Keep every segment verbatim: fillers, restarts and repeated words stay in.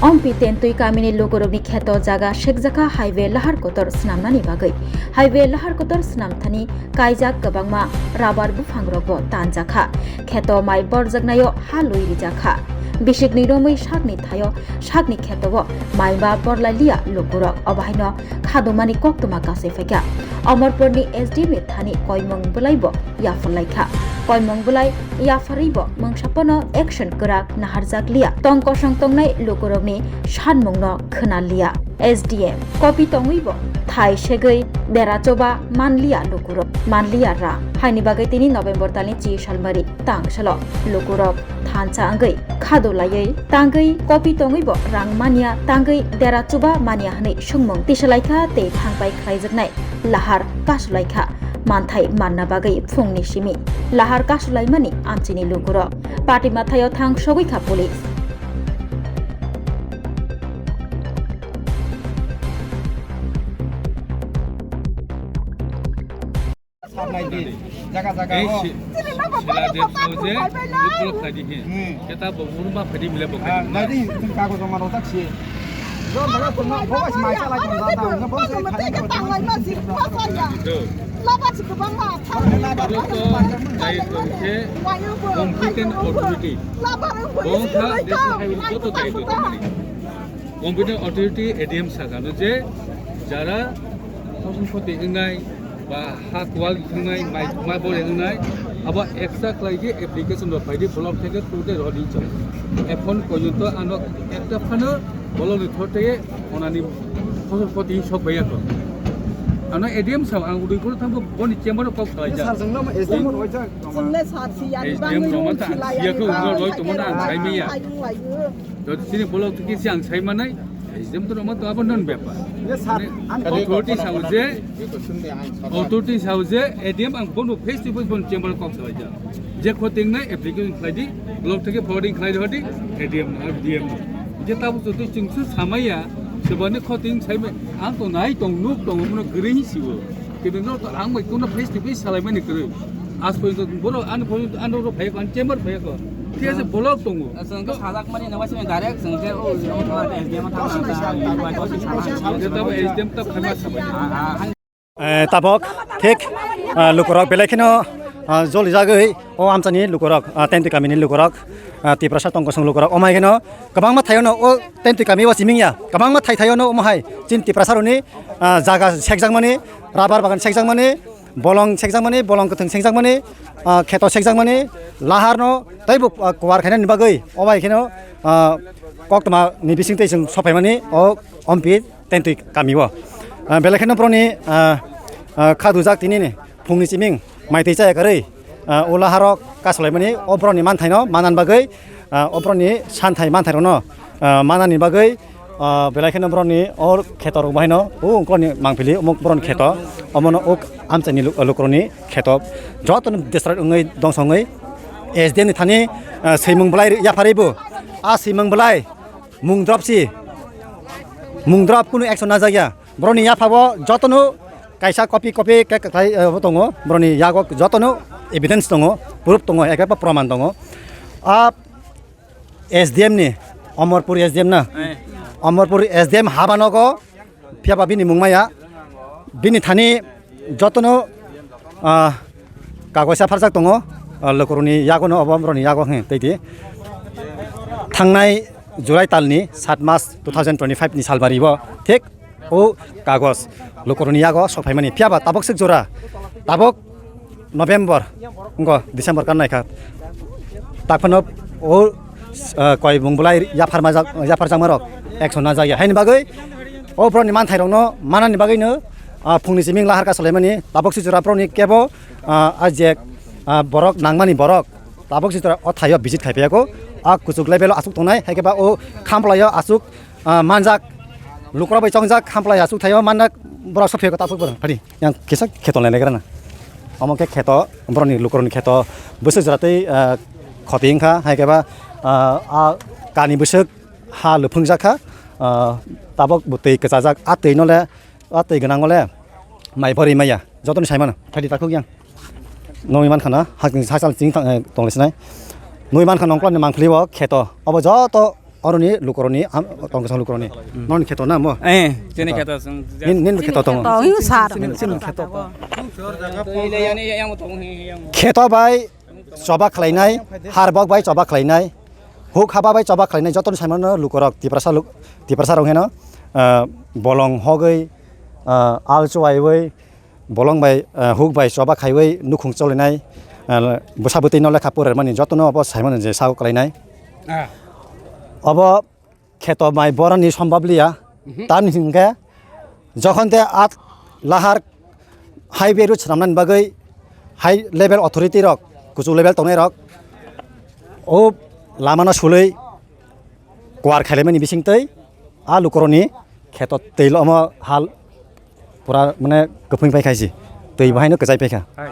Ompi Tentwi kamini lukurokni kheto jaga sekjakha highway lahar kotor swnamnani bagwi. Highway lahar kotor swnamthani kaijak kwbangma rubber buphangrokbo tanjakha. Kheto mai borjaknaio ha lwi rijakha. Bisikni romwi sakni thaio sakni khetobo maiba borlai liya lukurok. Obo haino khadomani koktwma kasui phaikha. Omorpurni S D M ni thani koimung bwlaibo yapharlaikha. Koimung bwlai yapharwibo mungsa pono action kwrak naharjak liya. Tong kosong tongnai lukurokni sanmungno khwna liya. S D M kopi tongwibo thai segwi dera choba manliya lukurok, manliya rang. Haini bagwi tini November talni chi salmari tang salo lukurok thansa wngwi khado laiwi tangwi kopi tongwibo rang manya, tangwi dera chuba manya hwnwi swngmung tisalaikha tei thangpai khlaijaknai lahar kasulaikha manthai manna bagwi phungni simi lahar kasulaimani amchini lukurok. Party mathaio thang sogwi kha police. Sar nai di. Jaga jaga ei o. Si-, sila de so je, lupulok khai di he. Hmm. Keta bo urma phadi mile bo khai. Ah, nai di, tin kago joma rojak si. Jor jaga tong na, bo bai mai chalai tong da, da, na bo sai khai tong da. Do. Laba si kwbang ma, thang. Laba si kwbang ma, thang. Laba si kwbang ma, thang. Competent authority. Laba si kwbang ma, thang. Bo kha de sai joto dai do mani. Competent authority A D M sakha no je jara Housing khoti wngnai, ba ha kual wngnai, mai, mai bore wngnai, abo extra khlai di application rok phai di block theke tute rw di chwng. Ekhon porjonto ano ekta phano block ni thor theke onani housing khoti sok baiya ko. Ano A D M sab ang udui phuru thambo boni chamber kok khlai ja. Sir, jwng no S D M rw ja. Jwng le sir si ya, S D M rw ma ta ang siya ko ungor roi tongmani ang sai maya. Jodi chini block theke si ang sai manai, S D M to rw ma to abo non bepar. Ye sir, mane ang authority sao je, authority sao je, A D M ang bono face to face bono chamber kok salai ja. Je khoting nai application khlai di, block theke forwarding khlai di hodi, A D M no, D M no. Je tabo to chwng su samaya, sebani khoting sai mai, ang to nai tong nuk tong bono gring siwo. Kintu no to ang bai kono face to face salai mani kwrwi. As porjonto boro ani porjonto ano ro phai ko, ani chamber phai ko. Thik ase, block tongo. Chwng khe sajak mani no waisini direct chwng khe o S D M ta. Tabo S D M ta phai ma sabai. Eh, tabok thik, ah, lukurok belai kheno, ah, joli jagwi o amchani lukurok, ah, Tentwi kamini lukurok, ah, Tiprasa tongkosong lukurok. Omai kheno kwbangma thaiono o Tentwi kami o siming ya. Kwbangma thai thaiono omo hai chin Tiprasa roni, ah, jaga sekjakmani, rubber bagan sekjakmani, bolong sekjakmani, bolong kwthwng sekjakmani, ah, kheto sekjakmani, laharno teibo, ah, kuar khainani bagwi obai kheno, ah, koktwma ni bisingtwi chwng sophaimani o Ompi Tentwi kamio. Ah, belai kheno boroni, ah, ah, kha dujak tinini phungni chiming maitwi chaya kwrwi, ah, o laharok kasulaimani o boroni manthaino manan bagwi, ah, o boroni santhai manthairokno, ah, manani bagwi, ah, belai kheno boroni o khetorok bahaino o ungkorokni mangpili umuk boroni kheto, omono o amchaini lu-, lukurokni kheto jotono destroy wngwi dongso wngwi S D M ni thani, ah, swimung belai yapharwi bo a swimung belai mung drop si, mung drop kunu action najak ya. Boroni yaphabo jotono kaisa copy copy khe kwthai, eh, bo tongo. Boroni yago jotono evidence tongo, proof tongo, ekeba proman tongo. A S D M ni, Omorpur S D M na? Eh. Omorpur S D M habanogo, phiyaba bini mung maya. Bini thani jotono, ah, kagoisa pharjak tongo, ah, lukurokni yagono obo borokni yago hwn tei di. Thangnai July talni sat mas two thousand twenty-five ni salbari bo thik o kagos lukurokni yago sokphaimani. Phiyaba tabok swk jora, tabok November, wngkha December kan naikha. Taphano o, ah, koi mung belai yapharmajak, yapharjakmarok action najak ya. Haini bagwi o borokni manthairokno manani bagwino, ah, phungni simi lahar kasalaimani tabok si jora borokni kebo, ah, a je, ah, borok nangmani borok tabok si jora o thaio visit khai phaiya ko. A kuchuk level o aswk tongnai, hai khe ba o khamplaio aswk, ah, manjak, lukurok bai chongjak, khamplai aswk thaio manjak, borok aswk phaiya ko tabok borok phadi. Yang kisa kheto nai legra na. Omo khe kheto, borokni lukurokni kheto bwswk jora tei, ah, khoti wngkha, hai khe ba, ah, a kani bwswk ha luphungjak kha, ah, tabok bo twi kwchajak, a twi no le, a twi gwnang o le mai bori maya, joto ni sai mano, phaidi takhuk yang. Nugwi mankha na, hakni sachal chini tong, eh, tong le sinai. Nugwi mankha nongkla ni mangpili o kheto, obo joto Oroni lukoroni, am, tong kwchang lukoroni. Hmm. Noni kheto na mo? Eh, chini kheto. Kheto sung. Nin, nin kheto tongo. Kheto, yung sar. Nin, nin kheto tongo. Tui le yani yang tong hi yang. Kheto bai choba khlainai, harbok bai choba khlainai, huk haba bai choba khlainai, jotono saimano lukorok, Tiprasa luk-, Tiprasa rok heno, ah, bolong hogwi, ah, al chuwaiwi, bolong bai, ah, huk bai choba khaiwi nukhung cholinai, ah, bwsa bwtwi no lekha pore mani jotono obo saimano je sao khlainai. Ah. Obo kheto mai borani sombab liya. Mhm. Tamni hwnkhe jokhon te at lahar highway road swnamnani bagwi high level authority rok, kuchuk level tongnai rok o lamano sulwi kuar khailaimani bisingtwi a lukurokni kheto twi omo hal pura mane kwphwing paikha si twi bahaino kwchai paikha. Hai.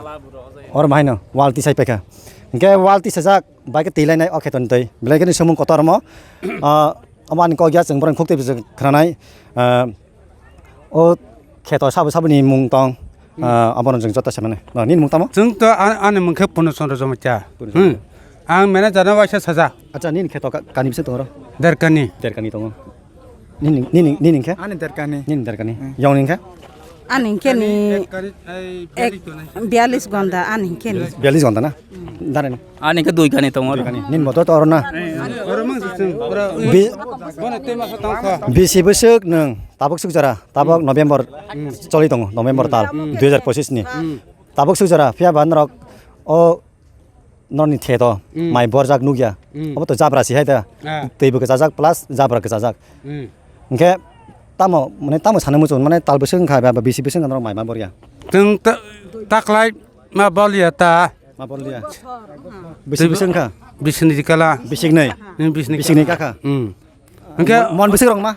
Or bahaino wal tisai paikha. Hwnkhe wal tisajak bai khe twi lainai o khetoni twi belai kheno swngmung kotor omo. Ah, Omo ani kok ya, chwng borok khuk twi bising khwnanai. Ah, o kheto sabo saboni mung tong. Hmm. Ah, abono chwng joto se mane. Ah, nini mung tamo? Chwng to a-, ani mung khe Purno Chandra Jamatia. Purno Chandra. Hmm. Ang manager no waisa saja. Acha, nini kheto ka-, kani bising tongo? Derkani. Derkani tongo. Nini, nini, nini khe? Ani derkani. Nini derkani. Hmm. Yong nini khe? Ani hwnkhe ni ek, biyalis gonda ani hwnkhe ni. Biyalis gonda na? Dare no? Ani hwnkhe dui kani tongo. Dui kani. Nin boto to oro na? Oro mang sung, oro. Bi- bono tei masa tong kho. Bisi bwswk nwng tabuk swk jora, tabuk November choli tongo, November tal dui hajar pochisni. Tabuk swk jora, phiya ba norok o norni kheto, mm, mai borjak nukya. Mm. Obo to jabra si hai da. Ah. Twi bo kwchajak plus jabra kwchajak. Mm. Hwnkhe tamo, mane tamo sana muchung, mane tal bwswk wngkha ba, ba bisi bwswk wngkha norok mai ma borya. Chwng ta-, taklai ma borya ta. Ma borya. Bisi bwswk wngkha? Bisini kala. Bisiknai. Hmm, bisini. Bisiknai kaka. Hmm. Hwnkhe mon, mon bwswk rok ma?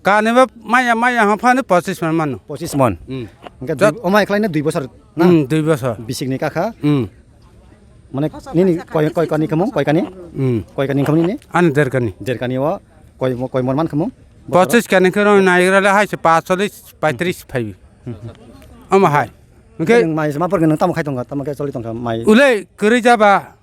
Kani ba maya, maya ha phani pochis man mano. Pochis mon. Hmm. Hwnkhe jot- dui, omai khlaina dui bosor na? Hmm, dui bosor. Bisikni kakha. Hmm. Mane nini koi, koi kani khamung, koi kani? Hmm. Koi kani khamung nini? Ani derkani. Derkani o koi, koi mon man khamung? Pochis kani khe rong naigra le hai se pacholis, paitris phaibi. Hmm. Omo hai. Hwnkhe nwng mai ma porkhe nwng tamo khai tongkha, tamo khe choli tongkha mai. Ulei kwrwi jaba.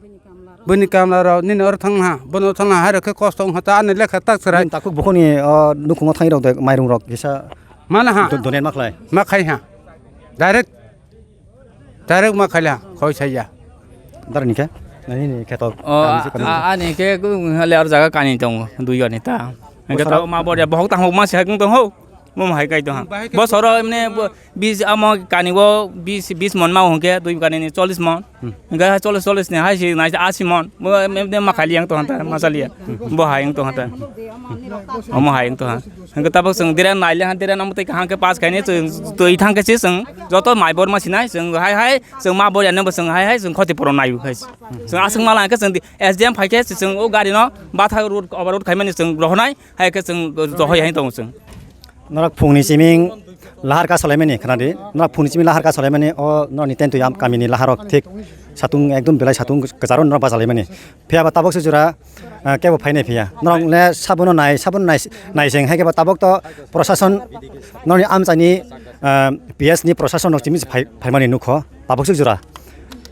Bini kamla rok nini oro thang ha, bono thang ha, hai rok khe kosto wngkha ta, ani lekha tak chwrai. Nini takhuk bukhukni, o, nukhungo thangwi rok de, mairung rok kisa. Mana ha. Do-, donate ma khlai. Ma khai ha. Direct, direct ma khaila, khoi saya. Dar ni khe? Nini kheto. O, kami se kami. A-, ani khe ku hale ar jaga kani tongo, dui ani ta. Hwnkhe ta ma borya bohok ta hok ma se hakung tong ho. Mo hai kai to ha. Bahai kai bosoro emne bo-, bis amo kani bo bis, bis mon ma hwnkhe dui kani ni chollish mon. Hmm. Hwnkhe chollish, chollish ni hai si nai asi mon. Bo emne ma khali yang to hanta, ma sali ya. Bo hai yang to hanta. Amo hai yang to ha. Hwnkhe tabuk chwng dira nai le han dira nam tei kaham khe pass khaini chwng twi thang khe si chwng joto mai bor ma sinai chwng hai hai chwng ma bor ya ne bo chwng hai hai chwng khoti poro nai bu khai. Chwng aswk ma lang khe chwng S D M phai khe chwng o gari no batha road overload khai mani chwng rohonai. Hai khe chwng rohoi hai tongo chwng. Norok phungni siming lahar ka solaimani khwnadi. Norok phungni siming lahar ka solaimani o norokni tent yam kamini laharok thik satung ekdom belai satung kwcharo norok bachalaimani. Phiya ba tabuk se jora, ah, kebo phainai phiya. Norok le sabono nai, sabono nai, nai seng hai khe ba tabuk to prosason norokni amchaini, ah, P S ni prosason rok chimi phai, phaimani nukho. Tabuk swk jora.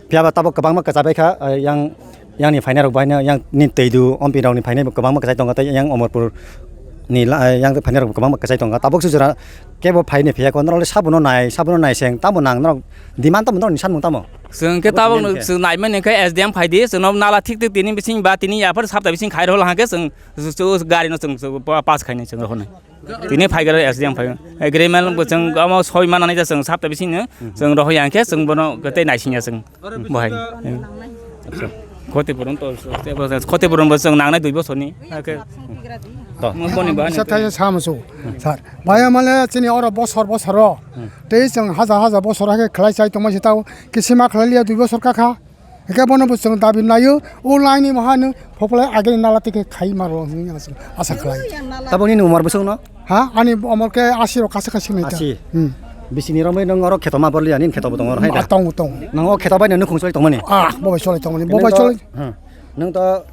Phiya ba tabuk kwbangma kwchai bai kha, eh, yang, yang ni phainai rok bai no, yang ni twi du, ompi rok ni phainai bo kwbangma kwchai tongo, tei yang Omorpur ni la, eh, yang phainai rok bo kwbangma kwchai tongo. Tabuk swk jora kebo phai ni phiya ko, norok le sabono nai, sabono nai seng, tamo nang norok demand tamo norok ni sanmung tamo? Chwng khe tabuk tabuk ni chwng nai mani khe S D M phai di, chwng no nala thik thik tini bising ba tini yaphar sapta bising khai rw la hwnkhe chwng, chwng gari no chwng, chwng pass khai nai chwng rw nai. Tini phai garo S D M phai. Agreement bo chwng omo soi manani ja chwng sapta bising no. Chwng rohoi yang khe chwng bono tei naising ya chwng. Bo hai. Khoti purun to, khoti purun bo chwng nangnai dui bosor ni. Hakhe. To. Mo boni ba ni. Sa thai sa musu. Sir. Baya male chini oro bosor bosor ro. Tei chwng haja haja bosor hakhe khlai chai tongma se tao. Kisima khlai liya dui bosor kakha. Hingke bono bo chwng dabi naio, o line ni moha no phoklai agini nala tike khai maro hinwi asa khlai. Tabukni ni umor bwswk no? Ha, ani umor ke asi rok kasa kasa ni ta. Asi. Hmm. Bisini romwi nang oro kheto ma borliya, nini kheto bo tongo oro hai da? Ah, tongo, tongo. Nang o kheto bai no nukhung choli tongmani? Ah, bo bai choli tongmani, bo bai choli. Hmm. Nang to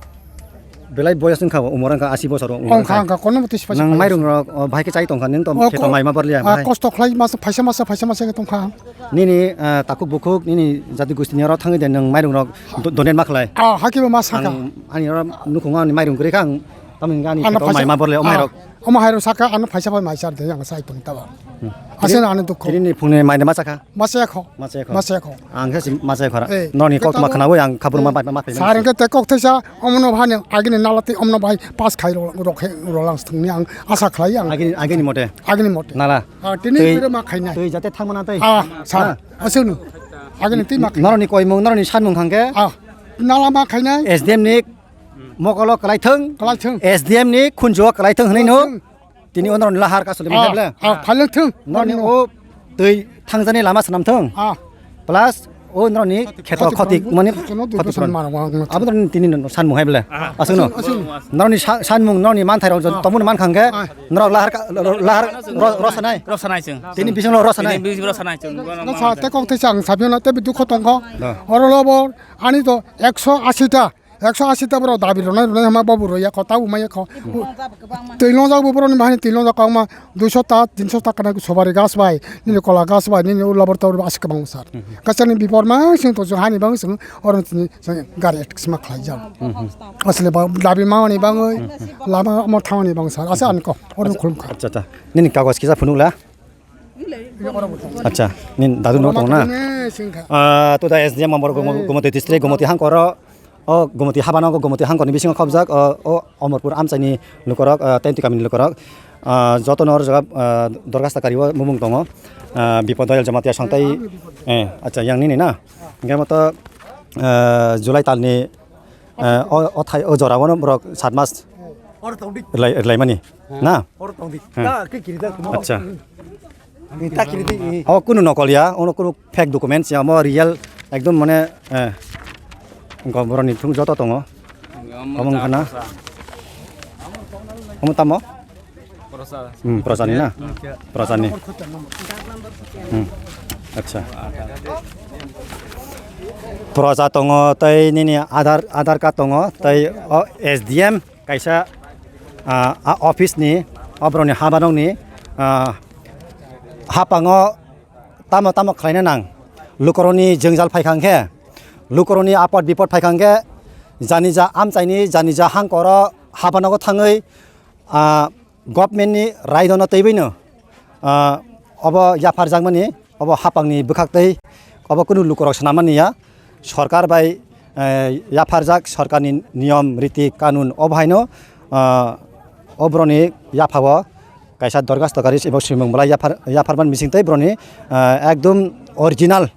belai boyas wngkha, umor wngkha asi bosor. Wngkha, wngkha, kono bo tisi paisa. Nang mairung rok, o, bahai khe chai tongkha, nang to kheto mai ma borliya, ah, bahai. Kosto khlai masa, phaisa masa, phaisa masa khe tongkha. Nini, ah, takhuk bukhuk, nini jati gosti ni oro thangwi de nwng mairung rok do-, donate ma khlai? Ah, hakhe bo ma sakha. Ang, ani oro nukhungo ani mairung kwrwi kha, ang Tamni gani Ano kheto phaisa- maima borle, o ah, mairok. Omo hairok saka, ano phaisa bai mai char de, ang sai tong taba. Hmm. Aswk ano dukho. Tini ni phungni mai de ma chakha? Ma chakho. Ma chakho. Ma chakho. Ang khe si ma chakho ra. Eh, Norni kok tama khabo khnawi ang khabur ma bai ma phai. Sar ke te kok thaisa, omono bhani agini nalati omno bai pass khai ro, ro khe ro lang thungni ang asa khlai ang. Agini, agini mote. Agini mote. Nala. Ah, tini Twi, biro ma khainai. Twi jate thangmana tei. Ah, sar. Ah. Aswkno. Agini twi ma khainai. Norni koimung, norni sanmung hangke. Ah, nala ma khainai. S D M ni mokolo kwlaithwng. Kwlaithwng. S D M ni khunjuo kwlaithwng hwnwi no. Kwlaithwng. Tini o norni lahar kaso de Ah, bele. Ah, phaleng thwng. Norni o twi thangjani lama swnam thwng. Ah. Plus o norni kheto khoti, khoti mani khoti khoti phuran. Mano, mano. Abo norni tini no sanmung hai bele. Ah. Aswkno. Aswk, aswk. Norni sa-, sanmung norni manthai rok Ah. tongmani man khangke. Ah. Norok lahar ka, lahar ro-, rosanai. Rosanai chwng. Tini bising lo rosanai. Tini bising rosanai chwng. Sa te kok te chang sabiyana te bi dukho tongkho. Da. Oro lobor ani to ekso asi ta. Ekso asi ta borok dabi rwnai rwnai hwnma bobo rwya kho, tabuk maya kho. Twi longjak bo borokni bahai twi longjak kho, wngma duiso ta, tinso ta kana subari gas bai, nini kola gas bai, nini ulabor tabor bai aswk kwbang sar. Kwchangni bipor ma sing tong hani bang sing oro tini gari ekma khlai jak. Asle ba dabi mani bangwi lama omo thangmani bang sar. Asa ani kok oro khulum kha. Acha, acha. Nini kagoj kisa phunuk la. Acha, nini dadu no tong na? Ah, to da S D M amor Gomo-, Gomoti district, Gomoti hangkoro. O Gomoti habano, Gomoti hangkorni bisingo khobjak, o, o Omorpur amchaini lukorok, ah, Tenti kamini lukorok. Ah, jotono o jaga, ah, dorgasta kario mumung tongo. Ah, Bipod Doyal Jamatia songtai, eh, acha, yang nini na? Hingke moto, ah, July talni, ah, o, o thai, o jorao no borok sat mas rwlai-, rwlaimani, na? Hmm. Acha. Abo kunu nokol ya, ono kunu fake documents ya, omo real ekdom mane, eh, wngkha boroni thung joto tongo. Omo wngkha na? Omo tamo? Hmm, prosa ni na? Prosa ni. Hmm. Acha. Prosa tongo, tei nini Aadhaar, Aadhaar card tongo, tei o S D M. Kaisa, ah, a office ni, o borokni habanokni, ah, hapango tamo tamo khlaina nang. Lukurokni jwngjal phaikha hwnkhe, lukurokni apod bipod phaikha hwnkhe, janija amchaini, janija hangkoro habanogo thangwi, ah, government ni raidono twibaino, ah, obo yapharjakmani, obo hapangni bwkhaktwi, obo kunu lukurok swnamani ya. Sorkar bai, eh, yapharjak sorkarni niyom riti kanun o bahaino, ah, o borokni yaphao kaisa dorgas tokari ebo swimung belai yaphar, yapharmani bisingtwi borokni, ah, ekdom original,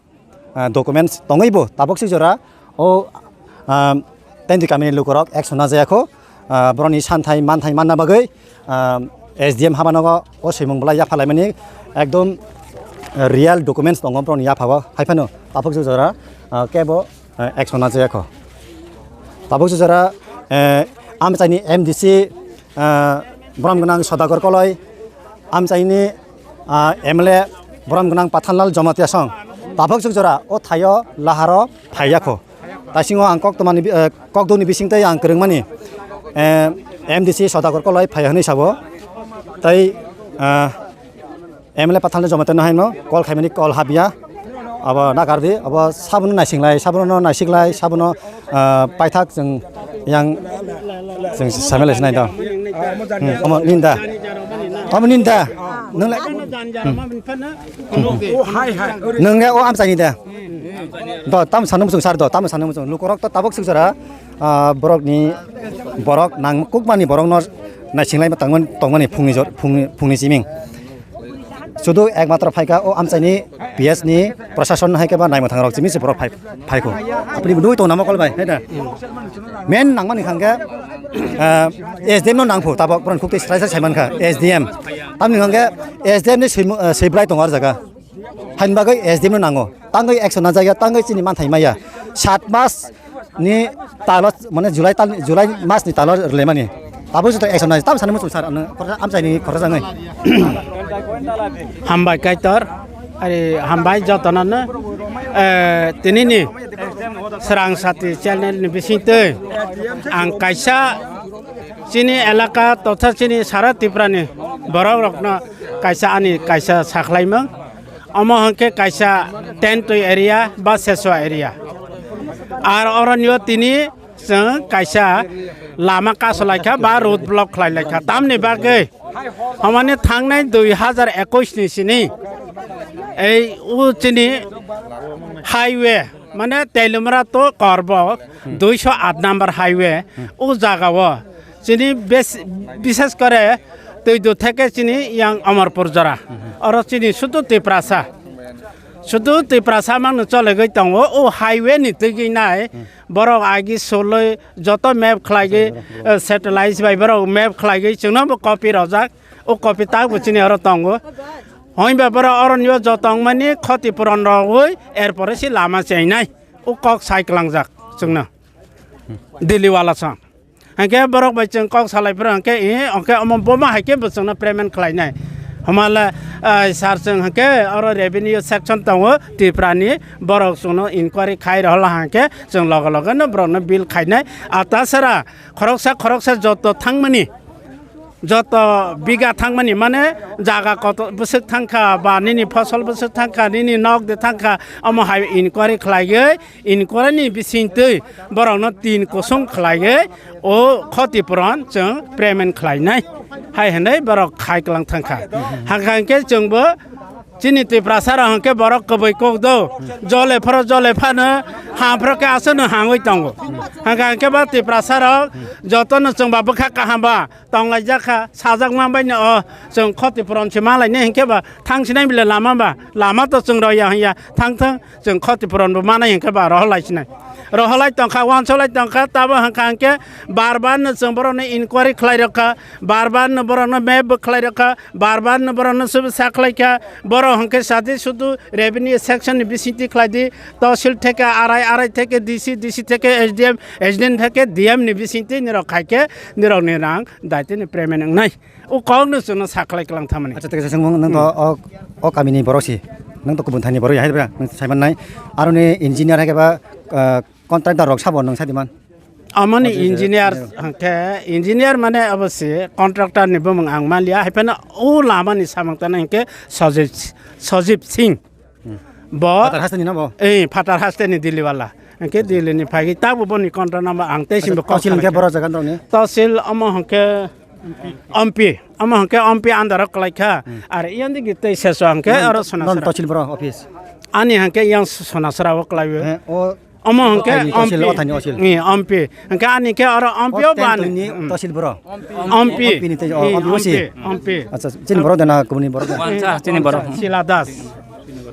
ah, documents tongwibo tabuk si jora o, ah, Tenti kamini lukurok action najayakho. Ah, borokni santhai manthai manna bagwi, ah, S D M habanogo o swimung belai yaphalaimani ekdom real documents tongo borokni yaphao. Haiphano tabuk jora, ah, kebo, ah, action najayakho. Tabuk jora, eh, amchaini M D C, ah, borom gwnang Sodagar Koloi, amchaini, ah, M L A borom gwnang Pathanlal Jamatia song. Tabuk jora o thaio laharo phaiyakho. Taisingo ang kok tomani bi-, eh, kokdokni bisingtwi ang kwrwngmani, eh, M D C Sodagar Koloi phai hwnwi sabo. Tei, eh, M L A Pathanlal Jamatia no haino call khaimani call habya. Abo nakardi, abo sabono naisinglai, sabono naisinglai, sabono, eh, paithak chwng yang chwng samilai sinai do. Hmm, omo ninda. Omo ninda. Nwnglai. Hmm. Nwng o amchaini da. Do, tamo sanung muchung sar do, tamo sanung muchung. Lukurok to tabuk sukjora, ah, borokni, borok nang kukmani borokno naisinglai tongmani, tongmani phungni jor, phungni, phungni siming. Sudu ekmatro phaika o amchaini P S ni prosason hai khe ba naimwthang rok simi se borok phai, phaikho. Apni nui tong namo kol bai, hai da. Men nangmani khangkhe, ah, S D M no nangphu tabok borok khukti srai srai saimankha S D M. Tamni khangkhe S D M ni swimu-, ah, swiblai tongo ar jaga. Haini bagwi S D M no nango. Tangwi action najak ya, tangwi chini manthai maya. Sat mas ni talo, mane July tal, July mas ni talo rwlaimani. Tabuk joto action nai, tabuk sani muchung sar, ano, khoroksa amchaini khoroksa nai. Hambai Kaitor, ari hambai jotono no, eh, tinini Srang Sati channel ni bisingtwi ang kaisa chini elaka totha chini sara Tripura ni borok rokno kaisa ani kaisa sakhlaimung. Omo hwnkhe kaisa Tentwi area ba Seswa area. Ar oronio tini chwng kaisa Lama kaso laikha ba road block khlai laikha. Tamni bagwi? Hamani thangnai dui hazar ekush ni sini ei o chini highway, mane Teliamura to Korbo duiso aat number highway, o jaga o chini bes-, bishes kore Twidu theke chini yang Amarpur jora. Oro chini sudu Tiprasa. Sudu Tiprasa mangno cholegwi tongo, o highway ni twigwi nai borok agi soloi joto map khlaigwi, eh, satellite bai borok map khlaigwi chwngno bo copy rojak, o copy tak bo chini oro tongo. Hoiba borok oroni o joto wngmani khoti puron rogwi erpore se lama chengnai, o kok sai klangjak chwngno Delhi wala song. Hwnkhe borok bai chwng kok salai phuru hwnkhe, eh, hwnkhe omo boma hai khe bo chwngno payment khlainai. Hamala, ah, sir chwng hwnkhe oro revenue section tongo Tripura ni, borok chwngno inquiry khai rohla hwnkhe chwng loge loge no borokno bill khainai. Ah, tasara khoroksa khoroksa joto thangmani, joto biga thangmani, mane jaga koto bwswk thangkha ba nini phosol bwswk thangkha, nini nok de thangkha, omo hai inquiry khlaiwi inquiry ni bisingtwi borokno tin kusung khlaiwi o khoti puron chwng payment khlainai hai hwnwi borok khai klang thangkha. Hangkha hwnkhe chwngbo chini Tiprasa rok hwnkhe borok kwbwi kok do, jole phoro jole phano, ha phoro khe aswkno hangwi tongo. Hangkha hwnkhe ba Tiprasa rok jotono chwngba bwkha kaham ba tonglaijak kha, sajak man bai no o chwng khoti puron se ma lainai hwnkhe ba thang sinai bile lama ba, lama to chwng rw ya hwnya thang thang, chwng khoti puron bo manai hwnkhe ba rohor lai sinai. Rohor lai tong kha, uansuk lai tong kha, tabo hwnkha hwnkhe bar bar no chwng borok no inquiry khlai rw kha, bar bar no borok no map bo khlai rw kha, bar bar no borok no subu sa khlai kha, borok hwnkhe sadi sudu revenue section ni bisingtwi khlai di, tosil theke arai, arai theke D C, D C theke S D M, S D M theke D M ni bisingtwi nirok khai khe nirok ni rang daitini payment wngnai. O kok no chwngno sa khlai klang thamani. Acha, tei kaisa swngmung, nwng to o, o kamini borok si, nwng to kubun thani borok ya hai bra, nwng sai mannai. Aroni engineer hai khe ba, ah, contractor rok sabo nwng sai di man? Amoni engineer, hwnkhe engineer mane abo si contractor ni bumung ang manliya, hai phano o lama ni samung tana hwnkhe Sajib, Sajib Singh. Hmm. Bo Phatar haste ni na bo? Eh, Phatar haste ni Delhi wala. Hwnkhe Delhi ni phaigwi tabo boni contract number ang tei simbo kok tosil hwnkhe salai borok jaga ni? Tosil omo hwnkhe Ompi, omo hwnkhe Ompi under o kwlai kha. Hmm. Ar iyang digi tei seso hwnkhe oro Sonasra. Tosil boro office? Ani hwnkhe yang Sonasra o kwlai o. Eh, o Omo hwnkhe Othani tosil, Ompi. Othani osil. Ni Ompi. Hwnkhe ani khe oro Ompi o O ban. Tengtoni Hmm. tosil boro. Ompi. Ompi ni tei, oh, Ni Ompi osi. Ompi, Ompi. Acha, chini borok dana kubuni borok dana. Wansa, chini borok. Sila Das.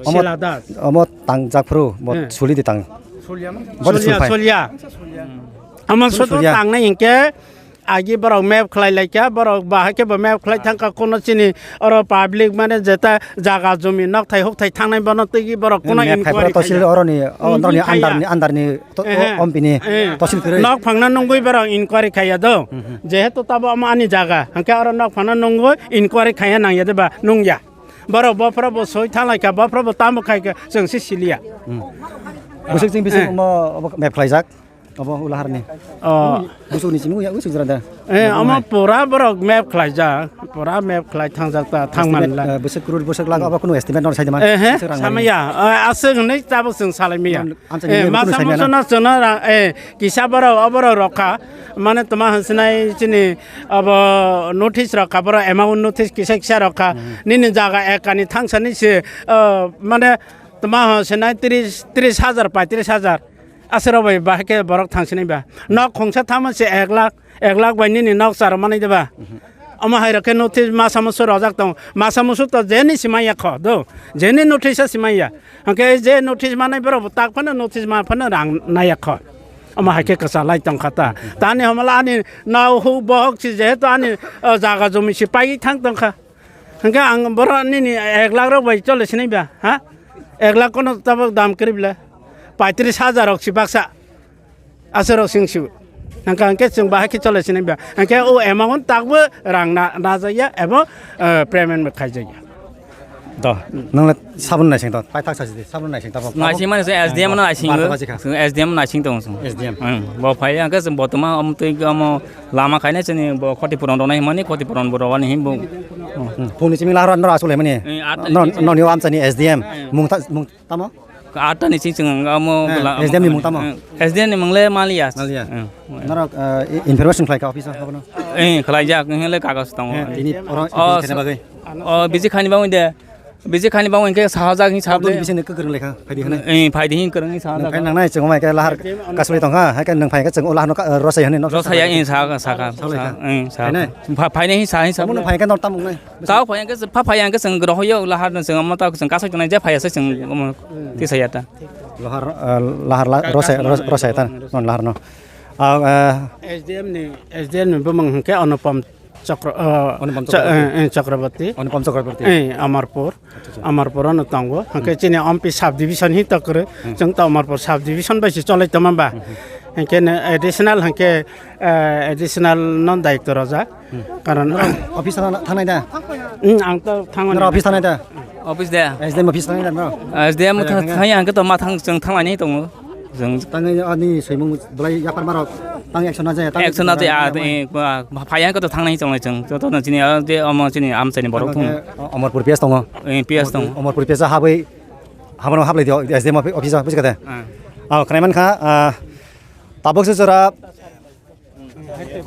Omo, Sila Das. Omo tang jakphru, bo Hmm. suli di tang. Bo Solia, sulpai. Solia. Ama Solia. Soto tangnai hwnkhe agi borok map khlai laikha, borok bahai khe bo map khlai thangkha, kono chini oro public mane jeta jaga jumi nokthai hukthai thangnai bono twi borok kono Map khai inquiry phara tosil khaikha. Oroni, o, Nungwi oroni khaiya. Under ni, under ni to-, o, Ehe. Ompi ni Eh. tosil kwrwi. Nok phangna nungwi borok inquiry khaiya do. Mhm. Jehetu tabo omo ani jaga, hwnkhe oro nok phangna nungwi inquiry khaiya nangya de ba nungya. Borok bophoro bo soi thanglaikha, bophoro bo tamo khaikha, chwng se siliya. Hmm. Bwswk chwng bisi Eh. omo, obo map khlaijak. Obo ulaharni. Oh. Busuk ni simi ya busuk jora da. Eh, omo pura borok map khlaijak, pura map khlai thangjak ta, thangman la. Estimate, eh, busuk crore, busuk lakh, obo kunu estimate nor saidi man. Eh, he, Busuk rang samaya. Eh, aswk hwnwi tabuk chwng salai maya. Amsa Eh, ni masa kunu saimaya musa na. No chwngno rang, eh, kisa borok, oborok rokha. Mane toma hwnsinai chini abo notice rokha, borok amount notice kisa kisa rokha. Hmm. Nini jaga ekani thangsani se, eh, mane toma hwnsinai tris, tris hajar, paitris hajar. Aswk rok bai bahai khe borok thangsinai ba. Nok khungsa thamo se ek lakh, ek lakh bai nini nok char manai de ba. Mhm. Omo hai rok khe notice masa musu rojak tong. Masa musu to jeni simai ya kho do. Jeni notice simai ya. Hwnkhe je notice manai borok bo tak phano notice ma phano rang nai ya kho. Omo hai khe kwcha lai tong kha ta. Tani homla ani nau hu bohok si jehetu ani, o, jaga jumi si pai thang tong kha. Hwnkhe ang borok nini ek lakh rok bai chole sinai ba, ha? Ek lakh kono tabok dam kwrwi bwle. Paitris hajar rok si baksa. Aswk rok sing si. Hwnkhe hwnkhe chwng bahai khe chole sinai ba. Hwnkhe o amount takbo rang na, najakya ebo, eh, payment bo khaijakya. Do, nwng le sabun naising do, paithak sa si di, sabun naising tabok. Naising mani se S D M no naising. Barta baji kha. S D M naising tong sung. S D M. Hmm, bo phai hwnkhe chwng botoma omo twi omo Lama khaina chini bo khoti puron rwnai hwnmani, khoti puron bo rwani hwnwi bo. Hmm, phungni simi lahar nor aswk laimani. Eh, at Nor, nini noni o amchani S D M. Eh. Mung ta, mung tamo? Atta ni sing sing ang amo Eh, bwla S D M ni mung tamo? Eh, S D M ni mung le Malia. Malia. Eh, Norok, eh, i-, information khlai kha office o, abono? Eh, khlai jak, eh, le kagoz tongo. Eh, tini oro Oh, khaina bagwi. Oh, bisi khaini bagwi de. Bisi khaini bagwi ke sahajak hin sab Aboni de. Bisi ne kwrwng lekha, phaidi hwnwi. Eh, phaidi hin kwrwng hin sahajak. Nang phai nangnai chwng mai ke lahar kasuli tongkha, hai ke nang phai ke chwng o lahar no ka-, rosai hwnwi no Rosai ya, eh, sa, sa ka, Sa lekha. Sa, eh, sa. Phainai? Pha-, phainai hin sa, hin sa. Abono phai ke nor tamung nai. Tao phai ke, pha phai ke chwng rohoyo lahar no chwng amo tao chwng kasai tongnai je phai ase chwng amo tisa ya ta. Lahar, eh, lahar la-, rosai, ros-, rosai ta, non lahar no. Ah, eh, S D M ni, S D M ni bumung hwnkhe Anupam Chakra-, ah, Anupam Cha-, Chakraborty. Eh, eh, Chakraborty. Anupam Chakraborty. Eh, Amarpur. Acha, acha. Amarpur ano tongo. Hwnkhe chini Ompi sub division hi tokre. Hmm. Chwng to Amarpur sub division bai se cholai tongma ba. Hmm, hmm. Hwnkhe ne additional hwnkhe, eh, additional no daitw rojak. Hmm. Karon Norok office thang-, thangnai da? Hmm, ang to thangoni. Norok office thangnai da? Office de? S D M office thangnai da, no? S D M Phai tha-, thangya. Thangya hwnkhe to ma thang, chwng thanglainai tongo. Chwng Tangwi ani swimung belai yapharmarok tang action na jaya, tang Action na jaya, ah, eh, ba, ba, phai ang khe to thangnai chongnai chwng. Joto no chini, ah, je omo chini amchaini borok Tang thung. Khe Omorpur P S tongo. Eh, P S tongo. Omorpur P S habwi, habono hablai di, S D M office, office kate. Ah. Ah, khnai man kha, ah, tabuk se jora,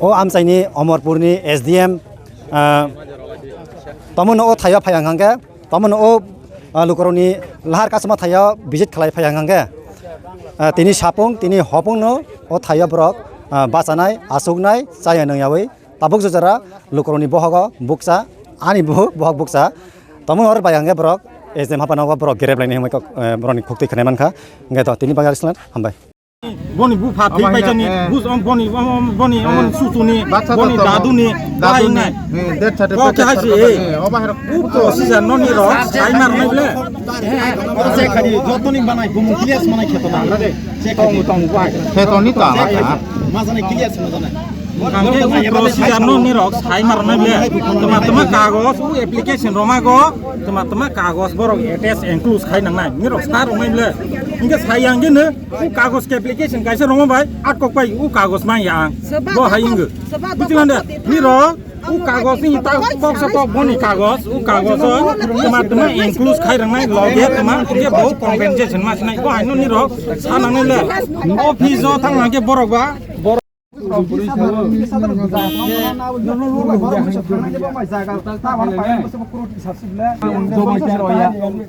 o amchaini Omorpurni S D M, ah, tomono o thaio phai ang khe, tomono o, ah, lukurokni lahar kasuma thaio visit khlai phai ang khe, ah, tini sapung, tini hopungno o thaio borok, ah, bachanai, achuknai, chaya nungyawi tabuk jojora lukurokni bohogo bukcha, ani bo-, bohok bukcha. Tomono oro bai ang khe borok S D M haphano borok gerep lainai hwnwi kok, eh, borokni khuktwi khnai man kha. Hwnkhe to tini bagwi arislan hambai. Boni bupha twi paitani, eh, bus om boni, om, om, boni, eh, om, sutuni, boni daduni, daduni, bai nai. Eh, death certificate. Kok hai si, eh. Eh, oba hero. Uko sija noni ro, sai mar nai ble. Che khani, jotoni banai, bumu clear manai kheto na, na de. Che khani. Tong, tong, bai. Kheto ni ta, ma ta. Ma jani clear ma jani. Kangke uko sija noni ro, sai mar nai ble. Tama, tama kagos, u application roma go, tama, tama kagos borok attach include khai nang nai. Ni ro sai rok nai ble. Inge sai yang gene. O kagos ke application kaisa romo bai, atkok pai o kagos man ya ang. Bo hai ingo. Bujilan de, ni ro, o kagos ni ta box ko boni kagos, o kagos o, tama tama include khai rang nai loge tama, ye bo compensation mas nai, bo hai no ni ro, sa nang le. Office o thang nang ke borok ba, borok.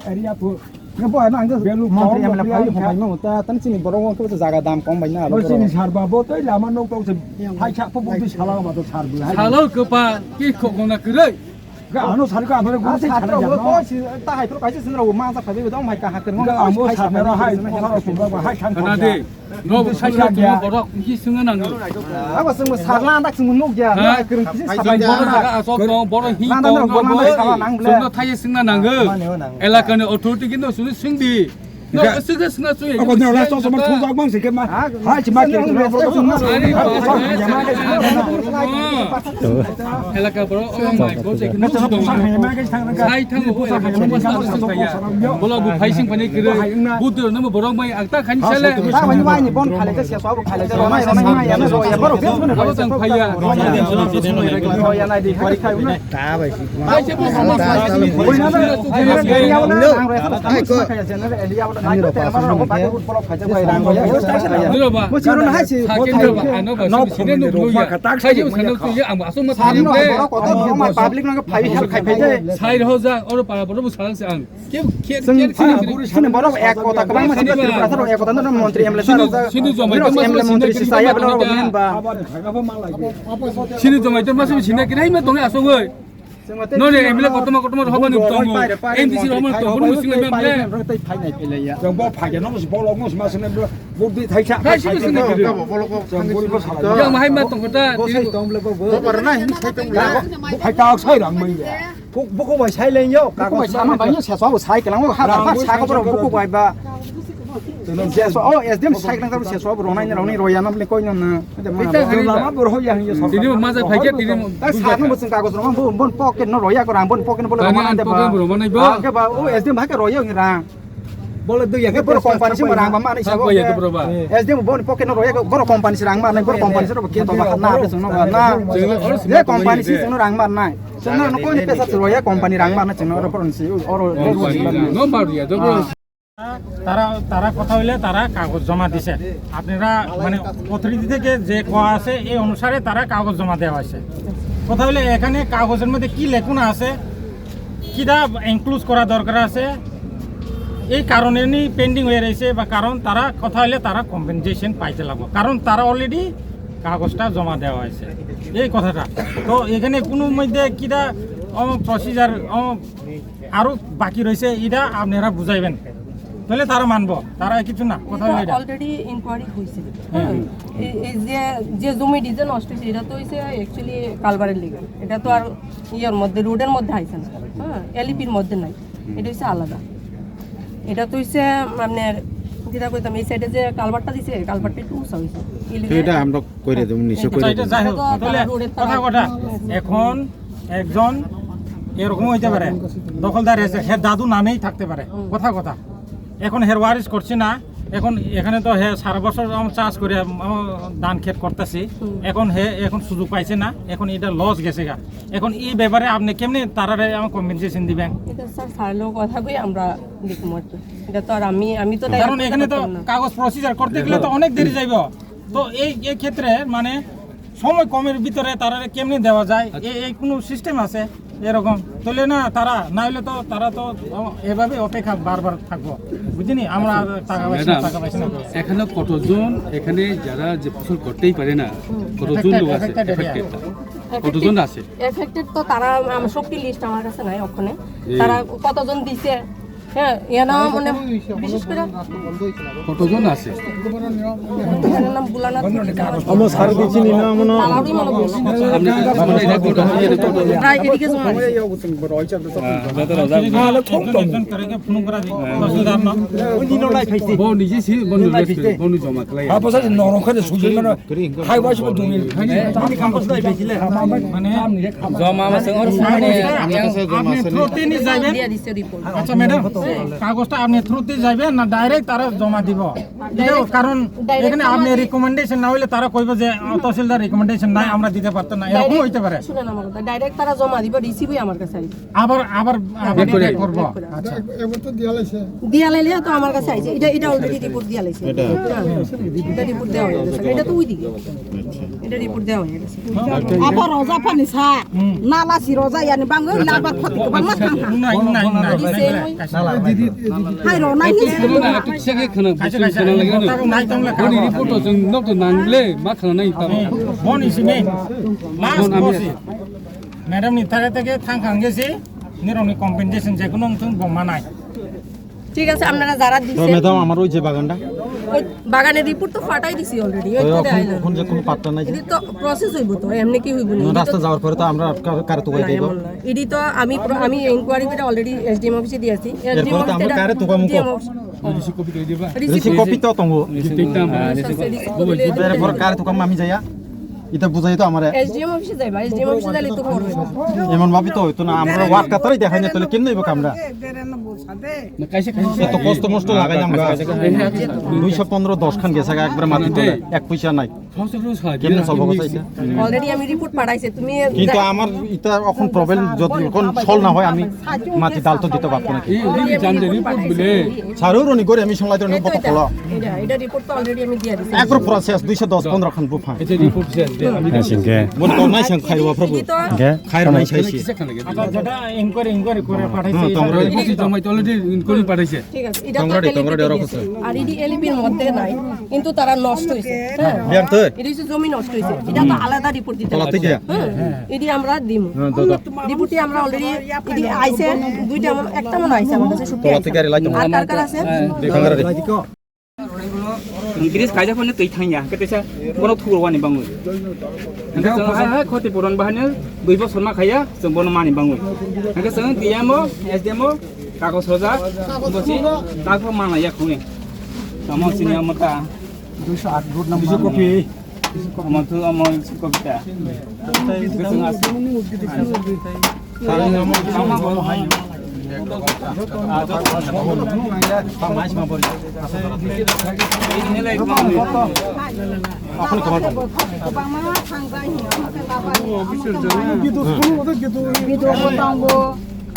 Area to. Nang bo ano ang Beluk montri kong, M L A beluk phai kong. Phai mo ta, tani chini borok wng khe jaga dam kong bai na, bo chini sar ba bo tei lama nok tong se phai sa pho bo tei sala ba to sar bo hai. Salo kwpa ki khok gona kwrwi. Ga ano sar ka amare guru se sar bo ko si ta hai pro kaisa sinra wo ma sa phai be dong mai ka ha kwrwi. Ga amo sar na hai ko sar ko ba hai san. Kana de. No, bo sai sa tongma borok, ki swngo nang. Abo swngo sarla, dak swngo nuk ya. Ha? Ai, kwrwng kisi sabai borok. Borok hi tong, swngo thai swngna nango. Elakani authority kino swngo swngdi. No, swngdi swngna swngdi. Abo no, last time sama thung bang se kema. Hai, chima ke. Elaka borok, oh my God, sai thango, sai thango, sai thango. Bola bu phai sing phani kiri. Buddha nama borok mai akta khani sale. Ta mani mai ni bon khale ta sia sabu khale ta ronai ronai mai ya na ro ya boro bes bune. Abo tang phai ya. Ro ya nai di khani khai una. Hai se bo sama sa ni. Bo ina na. Hai ko. Ni ro ba. Mo chiro na hai si. Sa ke ni ro ba. Ano ba. Sini no lo ya. Hai se bo sa no tu ya ang asong ma. Sa ni no borok ko ta borok mai public no phai help khai phai de. Sai ro ja oro para borok bu sa ang. Chwng chini, chini borok ek kota kwbangma chini Tripura sarok ek kota no montri M L A sarok, sini jomai tongma M L A sini montri sini si saya tongma bwlai rok tongma. Sini jomai tongma sini sini kirai ma tongi asogoi. Noni M L A kotorma kotorma rohobani tongo. M D C rohobani tongo. Bono sini M L A. Jombo phage no si bolok no si ma sini budi thaisa. Thaisa sini. Jombo sala. Jombo hai ma tongkota. Bo sai tong bwlai bo. Bo parna hin sai tong bwlai. Hai ta sai rang mai. Buk-, buku bai sai leng yo, buku bai sama bai yo, sesa bo sai kelang, ha, ha, sa ko borok buku bai ba. Sesa, oh, S D M sai kelang, sesa bo ronai, ronai, roya nam le koi nam na. Lama bo roya hin yo. Tini ma ja phai ke, tini ta sa no bo chwng kagos rong, bo, bon pocket no roya ko rang, bon pocket no bo rong ma de ba. Ah, ke ba, oh, S D M ba ke roya hin rang. Bole dui ya, boro company si rang ba mani sabo. Boro ba. S D M boro pocket no roya, boro company si rang ma nai, boro company si ro kheto ba na, be sung no ba na. Ye company si sung no rang ma nai. Sung no ko ni pesa roya company rang ma na sung no ro boro si oro. No ba ya, do boro. তারা, তারা কথা হইলে তারা কাগজ জমা দিছে। আপনারা মানে অথরিটি থেকে যে কোয়া আছে এই অনুসারে তারা কাগজ জমা দেওয়া হয়েছে। কথা হইলে এখানে কাগজের মধ্যে কি লেখুন আছে, কিতা ইনক্লুড করা দরকার আছে, এই কারণে নি পেন্ডিং হয়ে রয়েছে বা কারণ তারা কথা হইলে তারা কম্পেনসেশন পাইতে লাগবো, কারণ তারা অলরেডি কাগজটা জমা দেওয়া হয়েছে, এই কথাটা। তো এখানে কোনো মধ্যে কিতা প্রসিজার আরো বাকি রয়েছে, এটা আপনারা বুঝাইবেন, তাহলে তারা মানবো, তারা কিছু না কথা হইলে এটা। অলরেডি ইনকোয়ারি হয়েছে। হ্যাঁ। এই, এই যে, যে জমিটি যে নষ্ট হয়েছে, এটা তো হয়েছে অ্যাকচুয়ালি কালভারের লিগে। এটা তো আর ইয়ের মধ্যে, রোডের মধ্যে আইছে না, হ্যাঁ, এলইপির মধ্যে নাই, এটা হচ্ছে আলাদা। এটা তো হচ্ছে আপনার, যেটা কইতাম, এই সাইডে যে কালভারটা দিছে, কালভারটা একটু উঁচা হয়েছে। এই তো লিগে এটা আমরা করে দেবো, নিচে আচ্ছা, করে এটা দেবো। যাই হোক, এটা তো তাহলে রোডের কথা তারা কথা, এখন একজন এরকম হইতে পারে, দখলদার এসে, হে দাদু নামেই থাকতে পারে, কথা কথা। এখন হের ওয়ারিশ করছে না, এখন এখানে তো হে সারা বছর আমার চাষ করে, আমার ধান ক্ষেত করতেছি। এখন হে এখন সুযোগ পাইছে না, এখন এটা লস গেছে গা। এখন এই ব্যাপারে আপনি কেমনে তারারে আমার কম্পেনসেশন দিবেন? এটা স্যার, স্যার লোক কথা কই আমরা দেখবো আর কি। এটা তো আর আমি, আমি তো কারণ direct এখানে তো করতে পারবো না। কাগজ প্রসিজার করতে গেলে তো অনেক দেরি যাইব। তো এই, এই ক্ষেত্রে মানে সময় কমের ভিতরে তারারে কেমনে দেওয়া যায়, এই, এই কোনো সিস্টেম আছে এরকম? তাহলে না তারা, না হইলে তো তারা তো এভাবে অপেক্ষা বারবার থাকবো, বুঝিনি? আমরা আর টাকা পয়সা, ম্যাডাম, টাকা পয়সা না করে। এখানে কতজন, এখানে যারা যে ফসল করতেই পারে না, কতজন লোক আছে এফেক্টেড? কতজন আছে? এফেক্টেড তো তারা, আমার সবটি লিস্ট আমার কাছে নাই ওখানে। তারা কতজন দিছে? হ্যাঁ, এ নাম মানে বিশেষ করে কতজন আছে? এর নাম বুলানা। আমার স্যার দিচ্ছি নি না, মনে হয়। তালাবি মনে বলছি। আপনি, মানে, এটা করতে হবে, এটা করতে হবে। প্রায় এদিকে জমা আছে। একজন, একজন করে ফোন করা যায়। অসুবিধা না। বউ নিজে সি, বউ নিজে, বউ নিজে জমা করে। হ্যাঁ, বসে নরম করে সুযোগ মানে, হাই বয়স বলতে। মানে, জমা আছে, ওর সামনে। আপনি থ্রুতে নিয়ে যাবেন। দিয়ে দিছে রিপোর্ট। আচ্ছা ম্যাডাম, কাগজটা আপনি থ্রুতে যাবেন না ডাইরেক্ট তারা জমা দিব? এটা কারণ এখানে আপনি রিকমেন্ডেশন না হইলে তারা কইবো যে, "আহ, তহসিলদার রিকমেন্ডেশন নাই, আমরা দিতে পারতাম না", এরকম হইতে পারে। শুনেন আমার কথা, ডাইরেক্ট তারা জমা দিব, রিসিভই আমার কাছে আইবে। আবার, আবার, আবার ব্যাক করে। ব্যাক করবো। আচ্ছা। এবার তো দিয়া লাইছে। দিয়া লাইলে তো আমার কাছে আইছে। এটা, এটা অলরেডি রিপোর্ট দিয়া লাইছে। এটা? হ্যাঁ, এটা রিপোর্ট দেওয়া হয়ে গেছে। এটা তো ওইদিকে। এটা রিপোর্ট দেওয়া হয়ে গেছে। Apa roja pani sa? Nala si roja yani bang labar khoti ko bang ma thang thang. Nai, nai, nai, nai, nai, nai. Hai ro nai ni. Kaisa, kaisa. Boni report o chwng nok to nangle ma khana nai ta. Boni simi. Last boss. Madam ni thare theke thang khang gesi. Nirokni compensation je kuno wngthung bo manai. ঠিক আছে, আপনারা যারা তো দিছেন, ম্যাডাম, আমার ওই যে বাগানটা? ওই বাগানের রিপোর্ট তো ফাটাই দিছি অলরেডি। ওই ওই কোথায় এখন, আইলো? এখন যে কোনো পাত্তা নাই যে? এটা তো প্রসেস হইব তো, এমনি কি হইব না? না, এটা রাস্তা তো যাওয়ার পরে তো আমরা কার, কার তুকাই না, দেব? এমন না। এটি তো আমি প্র-, আমি ইনকোয়ারি করে অলরেডি এসডিএম অফিসে দিয়েছি। এসডিএম এরপরে তো আমরা অফিসে কারে তুকামু কো? ডিএম অফিস। রিসি কপি তো tongo. রিসি তো tongo. আচ্ছা, আচ্ছা, রিসি কপি রিসি কপি। এরপরে কারে তুকামু আমি যাইয়া? এটা বুঝাই তো আমারে। এসডিএম অফিসে যাইবা, এসডিএম অফিসে যাইলে তো করবে। এমন ভাবে তো হইতো না, আমরা ওয়ার্ক কাতারই দেখাই না, তাহলে কেমনে হইব কামরা? না, কাইসে, কাইসে। এত কষ্ট মষ্ট লাগাই আমরা। দুইশো পনেরো দশ খান গেছে একবারে মাটি তোলে, এক পয়সা নাই। কেমনে চলবো কথা এটা? অলরেডি আমি রিপোর্ট পাঠাইছি, তুমি কিন্তু আমার এটা এখন প্রবলেম যদি এখন সল না হয় আমি মাটি ডাল তো দিতে পারবো না। এই, এই জানতে রিপোর্ট বলে। সারু রনি করে আমি সংলাই ধরে এই তো এটা, পকলো। এটা, এটা রিপোর্ট তো অলরেডি আমি দিয়ে দিছি। একবার প্রসেস দুইশো দশ পনেরো খান বুফা। এই যে রিপোর্ট শেষ, যে আমি হ্যাঁ, সিংকে। বলে তো নাই সাং খাইরো প্রভু। এটা তো খাইরো নাই সাইছি। আচ্ছা, যেটা ইনকোয়ারি, ইনকোয়ারি করে পাঠাইছে, হুম, এটা তোমরা রিপোর্ট জমা তো অলরেডি ইনকোয়ারি পাঠাইছে। ঠিক আছে, এটা তো তোমরা অলরেডি ডেরো গেছে। করছো। আর এটি এলইপির মধ্যে নাই, কিন্তু তারা নষ্ট হইছে। হ্যাঁ। বিয়ার তো? এটা হচ্ছে জমি নষ্ট হইছে। এটা তো আলাদা রিপোর্ট দিতে তোলা হবে। ঠিক আছে। হ্যাঁ, এটি আমরা দিমু। হ্যাঁ, দাও, দাও। রিপোর্টটি আমরা অলরেডি এটি আইছে, দুইটা আমার, একটা মনে হয় আইছে আমার কাছে, সত্যি তোলা আইছে। ঠিক আছে, লাইট আর কার কার আছে? হ্যাঁ। দেখাঙ্গারে। Gris kaijak phano twi thangya, hwnkhe teisa bono thugo wani bangwi. Hwnkhe chwng hai hai khoti puron bahai no dui bosor ma khaiya, chwng bono mani bangwi. Hwnkhe chwng D M o, S D M o, kagoj rojak, bosi takbo mana ya khungwi. Tamo sini amo ta. Duiso aat vote nang mani. Amo tu amo kopita.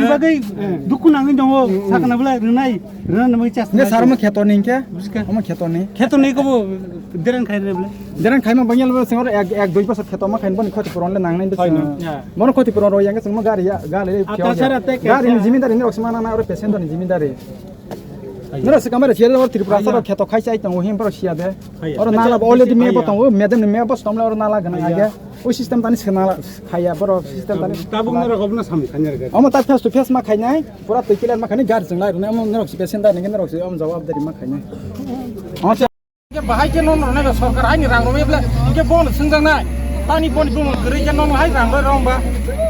Bini bagwi dukhu nangwi tongo, sakna bwle rwnai, rwnani bagwi chest. Nge sar mo kheto ni khe? Buska. Omo kheto ni. Kheto ni kobo deren khai re bwle. Jerang khaima bangya lo sing oro ek, ek dui bosor kheto ma khain boni khoti puron le nang nai bwswng. Hai no. Ya. Bono khoti puron ro yang sing mo gari ya, gari le Ah, phiyok ya. Tasara te Gari ni kaisa. Jimindari ni rok se mana na oro passenger ni jimindari. Hai. Nero se kamera siya oro Tripura Hai ya. soro kheto khai chai tongo him boro siya de. Hai ya. Oro Hai nala ya. already me Hai bo ya. tongo, medem ni me bo stomle oro nala gana Hai ya. age. O system tani se nala khaya boro system tani. Tabuk nero gobna sam khanya ga. Omo ta face to face ma khainai, pura twi clear ma khainai, gari chwng lai rwnai, omo nero se passenger ni nero se omo jawab dari ma khainai. Omo Bahai khe nono rwnai ba sorkar aini rang rwnai bla, hinkhe bono swngjaknai. Tani boni bumung kwrwi khe nono hai rang rwi rong ba.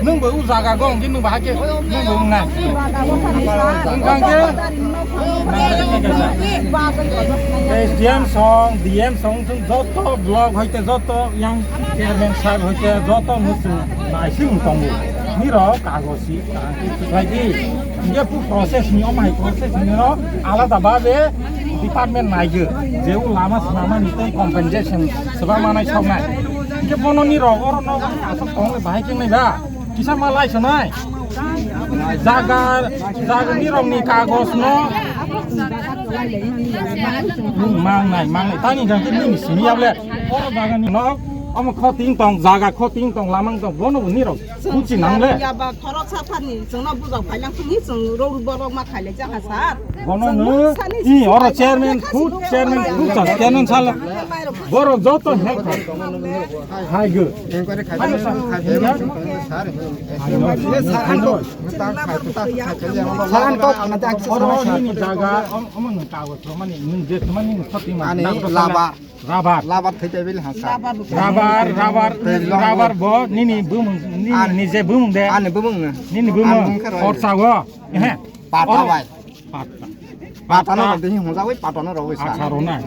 Nwng bo u jaga go hwnkhe nwng bahai khe nwng bo wngnai. Wngkha hwnkhe S D M song, D M song, joto block hoite, joto yang chairman saheb hoite, joto muchung naising tongo. Nirok kagosi, kagosi, hinkhe process ni, omai process ni no alada babe department naigo, je o lama swnamani tei compensation swbang manai soknai. Hinkhe bono nirok oro no asok tong bahai khe nai ba, kisa ma lai sonai. Jaga, jaga nirok ni kagos no mangnai, mangnai. Tani jang khe nini simi yable. Oro jaga ni no, omo khoting tong, jaga khoting tong, lamang tong, bono bo nirok. Kuchi nang le. Ya ba khorok sa thani, chwngno bujak phailang thani, chwng rok borok ma khaile jaha sar. Bono no, i oro chairman, food chairman, food chairman sala. Borok joto he. Hai go. Enquiry khai. Hai go. Hai go. Saran to, oro nini jaga, om, om, nung kago, mani, nung je, mani, nung khoti ma, ani nang to laba. Rubber. Labar thai taibil ha sa. Rubber, rubber, Tei long rubber bo nini bumung, nini Ani- nije bumung de. Ani bumung na. Nini bumung. Ani bumung khe roi. Khorsa go. Ehe. Pata Oro. bai. Pata. Pata no Pata. Roi hong jawai pata no roi sa. Acha rona.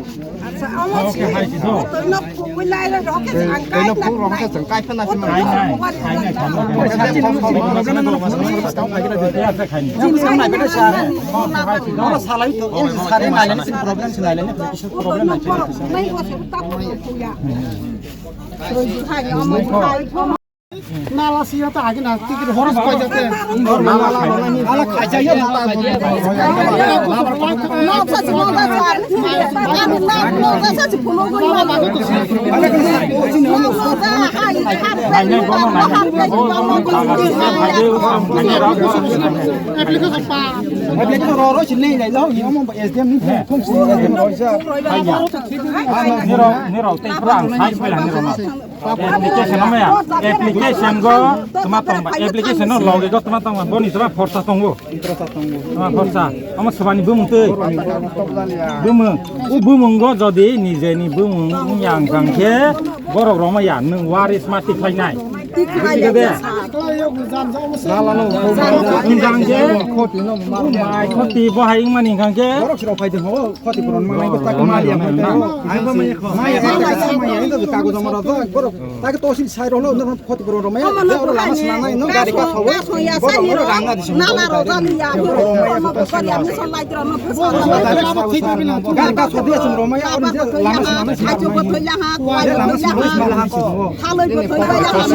Acha, amo Okay, hai, do. Toino phuwi lai lai rok khe Tei- ang Toino kai phu rong khe na. Chang kai phana si Kai nai, kai nai, kai nai. Jin sai nai. Oro salai to, oro salai nai, nai, problem si nai, nai, problem nai. Nala siya ta agi na tikir horos koi jate. Nala khaja ya nala. Application pa. Application ro ro si nei nei lo ni omo S D M ni phone si S D M ro sa. Nirok, nirok, tei pura ang sai pela nirok ma. Application no maya. Application go tuma tong ba. Application no loge go tuma tong ba. Boni tuma forsa tongo. Tuma forsa. Ama sabani bumung tei. Bumung. U bumung go jodi nije ni bumung yang jang khe borok roma ya nung waris ma tikhlai nai. Tikhlai nai. Wngkha hwnkhe, khoti no, mai khoti bo hai wngmani hwnkha hwnkhe. Borok sirok phai de ho, khoti puron manai ko tak mali ang phai de. Maya, maya, maya, maya, kago joma rok, borok, tak to sin sai rok no, khoti puron rok maya, oro lama swnamnai, no, gari ka thawi, borok, oro rang na disi. Nala rok jani ya, borok, borok, borok, borok, Gari ka sodi asum roma ya, oro je lama swnamnai swnamnai. Ajo ko thoila ha, kwai ko thoila ha. Haloi ko thoila ha.